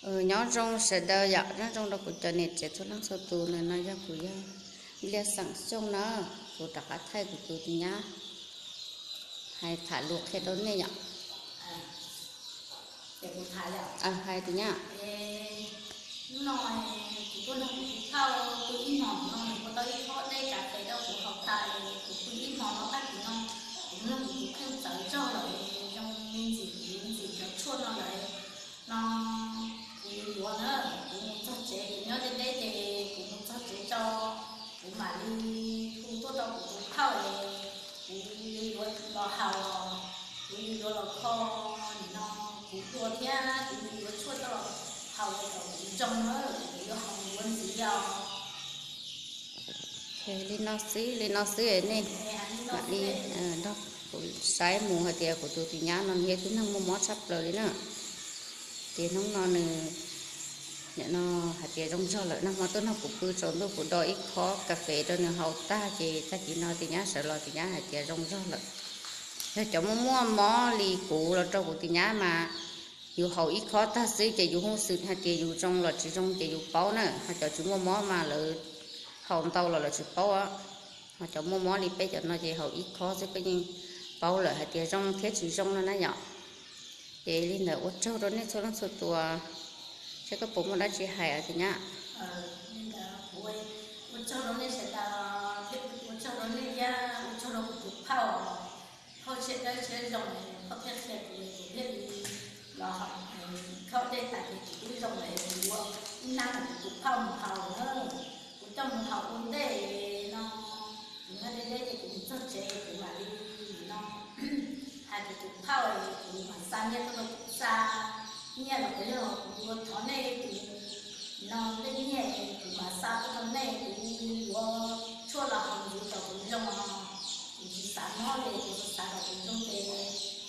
Nyob zoo sawv daws yom, nyob zoo rau kuv cov niam tsev txhua leej txhua tus. Ntawm no yog kuv yog Npliaj Xeem Xyooj na, kuv rov qab thaij kuv tus tus nyab hais tham lus qhia rau nej yom. Hais tus nyab. Hnub no kuv tuaj nrog kuv tus phauj pw ib hmos no, nws ua tau ib khob dej kas fes rau kuv haus tas, kuv pw ib hmos no tag kis no kuv nrog kuv tus kheej txawv zog lawm, zoo me ntxim ntxim cov tshuaj no lawm no. Kuv yuav yuav na, kuv mus txog tsev, kuv nyob deb deb ces kuv mus txog tsev tso, kuv mam li hu tuaj rau kuv tus phauj es kuv yuav yuav los haus, kuv yuav yuav los kho, nim no kuv dua thiab kuv yuav yuav tshuaj coj los haus kom kuv zoo na, kuv yuav haus yuav ntxiv os. Li no xwb, li no xwb nej mam li nrog kuv saib mus hais tias kuv tus tus nyab no nws yog tib neeg muaj mob tshaj plaws li na. Ces hnub no nws, nim no hais tias zoo zog lawm, nag hmo tuaj nrog kuv pw tsaus ntuj kuv do ib khob kas fes rau nws haus tag ces tag kis no tus nyab sawv los tus nyab hais tias zoo zog lawm. Yog cov muaj muaj mob li kuv los rau kuv tus nyab mas yus haus ib khob tag xwb ces yus hu xwm hais tias yus zoo los tsis zoo ces yus paub na, ho cov tsis muaj mob mas lawv haus ntau los lawv tsis paub. Ho cov muaj mob li peb cov no ces haus ib khob xwb peb yeej paub lawm hais tias zoo thiab tsis zoo no na yom. Ces li ntawd ua tsaug rau nej txhua leej txhua tus. Saib koj puas muaj dab tsi hais tus nyab? Ua tsaug rau nej sawv daws thiab ua tsaug rau nej thiab ua tsaug rau kuv tus phauj, phauj siab dawb siab zoo, phauj thiaj qhia kuv, kuv thiaj li los haus khob dej tas ces kuv twb zoo lawm, kuv yuav ib nab kuv tus phauj mus haus na. Kuv coj mus haus ua ntej no, kuv nyob deb deb ces kuv mus txog tsev kuv mam li no hais kuv tus phauj, kuv mam xa nyiaj tuaj rau kuv, xa nyiaj los kuv yog kuv yuav thov nej tus no tej nyiaj kuv mam xa tuaj rau nej, kuv yuav tshuaj los haus ntxiv kom kuv zoo os. Kuv tsis xav mob li, kuv xav kom kuv zoo ces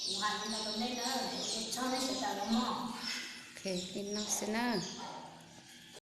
kuv hais li no rau nej na, ua tsaug nej sawv daws los mog. Li no xwb na.